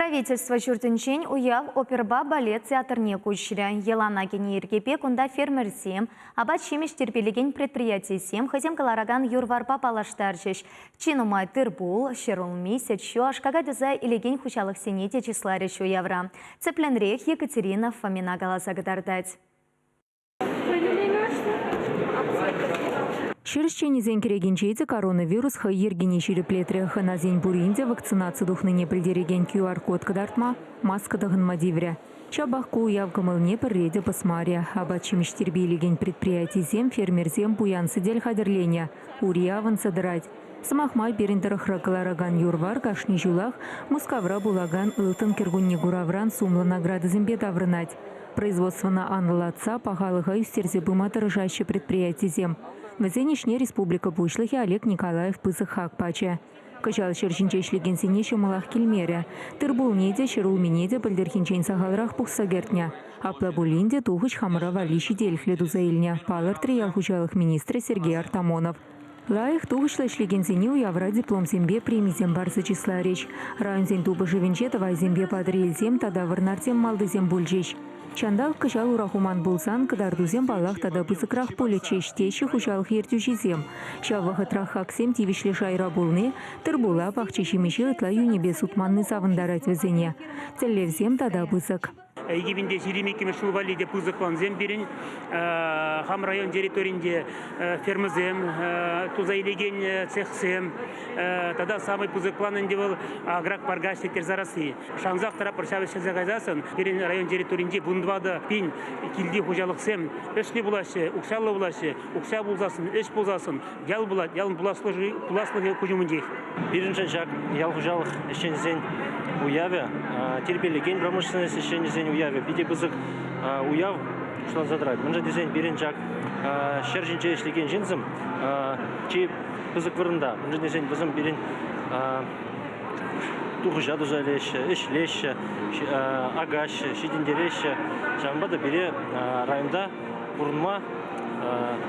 Правительство ҫуртӗнчен уяв оперӑпа балет театрне куҫрӗ. Йӑлана кӗнӗ йӗркепе кунта фермерсем, апат-ҫимӗҫ тирпейлекен предприятисем хӑйсем кӑларакан юр-варпа паллаштарчӗҫ. Чи нумай тыр-пул, ҫӗрулми, сӗт-ҫу, аш-какай туса илекен хуҫалӑхсене те чысларӗҫ уявра. Тӗплӗнрех Екатерина Фомина каласа кӑтартать. Ҫӗр ӗҫченӗсен кӗрекинче те коронавирус хӑй йӗркине ҫирӗплетрӗ. Хӑнасен пурин те вакцинаци тухнине пӗлтерекен QR-код кӑтартма, маска тӑхӑнма тиврӗ. Ҫапах ку уяв кӑмӑлне пӗрре те пӑсмарӗ. Апат-ҫимӗҫ тирпейлекен предприятисем, фермерсем пуян сӗтел хатӗрленӗ. Ури авӑнса тӑрать. Сӑмах май, пирӗн тӑрӑхра кӑларакан юр-вар кашни ҫулах Мускавра пулакан Ылтӑн кӗркунне куравран сумлӑ наградӑсемпе таврӑнать. Производствӑна анлӑлатса пахалӑха ӳстерсе пыма тӑрӑшаҫҫӗ предприятисем. Вӗсен ӗҫне республика Пуҫлӑхӗ Олег Николаев пысӑк хак пачӗ. Кӑҫал ҫӗр ҫинче ӗҫлекенсене ҫӑмӑлах килмерӗ. Тыр-пулне те, ҫӗрулмине те пӗлтӗрхинчен сахалрах пухса кӗртнӗ. Апла пулин те тухӑҫ хамӑра валли ҫителӗклӗ туса илнӗ, палӑртрӗ ял хуҫалӑх министрӗ Сергей Артамонов. Лайӑх тухӑҫлӑ ӗҫлекенсене уявра дипломсемпе премисем парса чысларӗҫ. Районсен тупӑшӑвӗнче тӑвайсемпе патӑрьелсем тата вӑрнарсем малтисем пулчӗҫ. Ҫанталӑк кӑҫал ура хуман пулсан кӑтартусем паллах тата пысӑкрах пулӗччӗҫ, теҫҫӗ хуҫалӑх ертӳҫисем. Ҫав вӑхӑтрах хаксем тивӗҫлӗ шайра пулни, тыр-пула, пахча-ҫимӗҫе ытла йӳнӗпе сутманни савӑнтарать вӗсене. Тӗллевсем тата пысӑк. 2022 ҫул валли те пысӑк плансем пирӗн. Хам район территорийӗнче фермӑсем, туса илекен цехсем тата самый пысӑк план ӗнтӗ вӑл агропарка ӗҫлеттерсе ярасси. Шансах тӑратпӑр ҫав ӗҫлесе кайсассӑн пирӗн район территорийӗнче 14 пин килти хуҫалӑхсем ӗҫлӗ пулаҫҫӗ, укҫаллӑ пулаҫҫӗ. Укҫа пулсассӑн, ӗҫ пулсассӑн ял пулать, ялӑн пуласлӑхӗ куҫ умӗнчех. Пирӗншӗн ҫак ял хуҫалӑх ӗҫченӗсен уявӗ, тирпейлекен промышленность ӗҫченӗсен уявӗ питӗ пысӑк уяв пуҫланса тӑрать. Мӗншӗн тесен пирӗн ҫак ҫӗр ҫинче ӗҫлекен ҫынсем чи пысӑк вырӑнта. Мӗншӗн тесен вӗсем пирӗн тухӑҫа туса илеҫҫӗ, ӗҫлеҫҫӗ, акаҫҫӗ, ҫитӗнтереҫҫӗ. Ҫавӑнпа та пире районта пурӑнма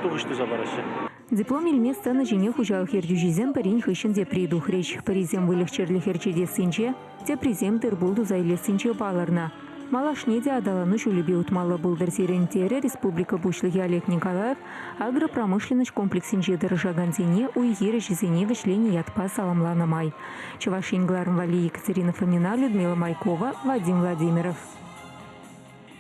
тухӑҫ туса параҫҫӗ. Диплом илме сцена ҫине хуҫалӑх ертӳҫисем пӗрин хыҫҫӑн тепри тухрӗҫ. Пӗрисем выльӑх-чӗрлӗх ӗрчетессинче, теприсем тыр-пул туса илессинче палӑрнӑ. Малашне те аталану ҫулӗпе утмалла пултӑр сирӗн, терӗ республика Пуҫлӑхӗ Олег Николаев агропромышленноҫ комплексӗнче тӑрӑшакансене уй-хир ӗҫӗсене вӗҫленӗ ятпа саламланӑ май. Чӑваш Ен кӑларӑм валли Екатерина Фомина, Людмила Майкова, Вадим Владимиров.